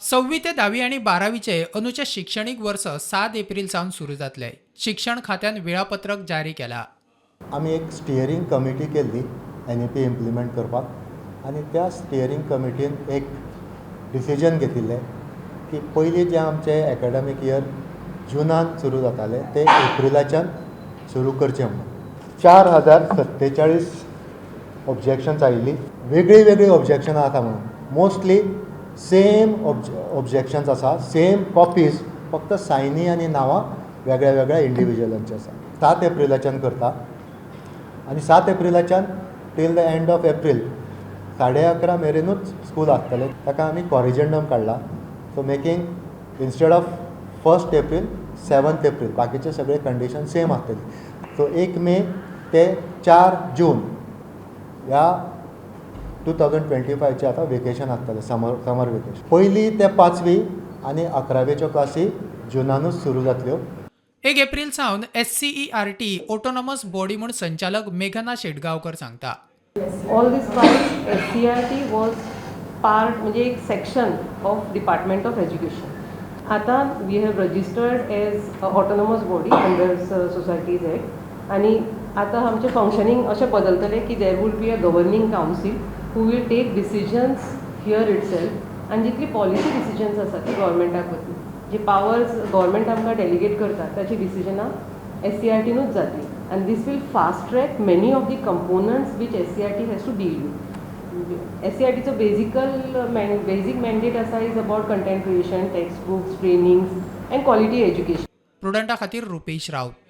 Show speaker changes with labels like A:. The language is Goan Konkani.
A: सव्वी ते धावी आनी बारावीचे अंदूचे शिक्षणीक वर्स 7 एप्रील सावन सुरू जातले. शिक्षण खात्यान वेळापत्रक जारी केला.
B: आमी एक स्टियरींग कमिटी केल्ली एनईपी इम्प्लिमेंट करपाक आनी त्या स्टियरींग कमिटीन एक डिसिजन घेतिल्लें की पयलीं जें आमचें एकाडमीक इयर जुनान सुरू जातालें, तें एप्रिलाच्यान सुरू करचें म्हणून. 4047 ऑब्जेक्शन्स आयिल्लीं. वेगळीं वेगळीं ऑब्जेक्शनां आसा म्हणून मोस्टली सेम ऑब्जेक्शन्स आसा, सेम कॉपीज, फक्त सायनी आनी नांवां वेगळ्या वेगळ्या इंडिविज्युअलांची आसा. 7 एप्रिलाच्यान करता आनी 7 एप्रिलाच्यान till the end of April 11:30 मेरेनूच school आसतलें. ताका आमी कॉरिजंडम काडला, so making instead of 1st April, 7th April. बाकीचे सगळे कंडिशन सेम आसतली. सो 1 मे ते 4 जून ह्या 2025चे आतां वेकेशन आसतलें, समर समर वेकेशन. पयली ते पांचवी आनी 11वेच्यो क्लासी जुनानूच सुरू जातल्यो.
A: 1 एप्रील सावन एससीईआरटी ऑटोनॉमस बॉडी म्हूण संचालक मेघना शेटगांवकर सांगता.
C: All this while SCERT was part, म्हणजे एक section of Department of Education. आता we have registered as autonomous body under Societies Act आणि आता आमचें फंक्शनींग अशें बदलतलें की there will be a governing council who will take decisions here itself आनी जितली पॉलिसी डिसिजन्स आसा ती गव्हर्मेंटाक वतली. जी पावर्स गव्हर्मेंट आमकां डेलिगेट करता, ताची डिसिजनां एससीईआरटीनूच जातली and this will fast track many of the components which SCERT has to deal with. एससीईआरटीचो basic mandate आसा is about content creation, text books, trainings and quality education.
A: प्रुडंटा खातीर रुपेश राऊत.